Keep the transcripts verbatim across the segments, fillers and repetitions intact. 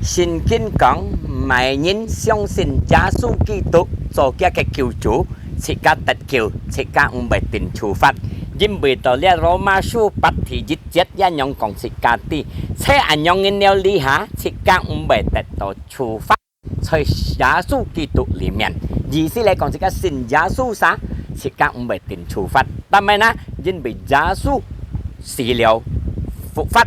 聖經講，麼人相信耶穌基督做佢个救主，自家得救，自家毋會定處罰。因為到這羅馬書八第一節也樣講自家知，在恁樣个了這下，自家毋會得到處罰。在耶穌基督裡面，意思來講，自家信耶穌啥，自家毋會定處罰。但係呢，因為耶穌死了，復活，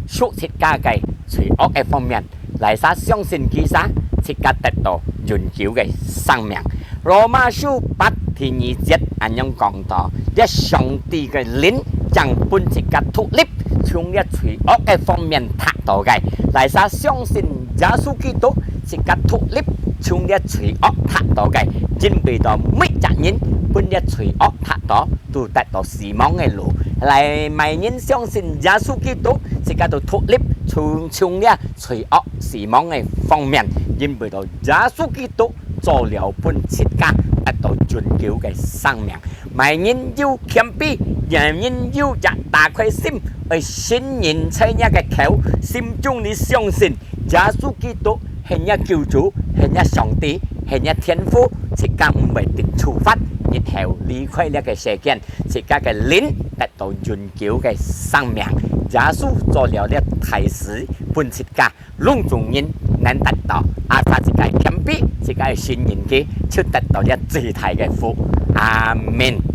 贖自家个罪惡个方面，來啥相信佢啥，自家得到永久个生命。羅馬書八第二節恁樣講到，這上帝个靈正分自家獨立，從這罪惡个方面脫到个。來啥相信耶穌基督，自家獨立，從這罪惡脫到个。因為到每隻人分這罪惡脫到，都得到死亡个路。來，麼人相信耶穌基督，自家都獨立，從從這罪惡死亡个方面。因為到耶穌基督做了分自家得到永久个生命。麼人有謙卑，麼人有隻打開心，愛承認在若个口，心中裡相信耶穌基督係若救主，係若上帝，係若天父，自家毋會定處罰，日後離開這个世間，自家个靈得到永久个生命。耶穌做了這大事分自家，攏總人能得到，啊，自家謙卑，自家承認佢，就得到這最大个福。阿門。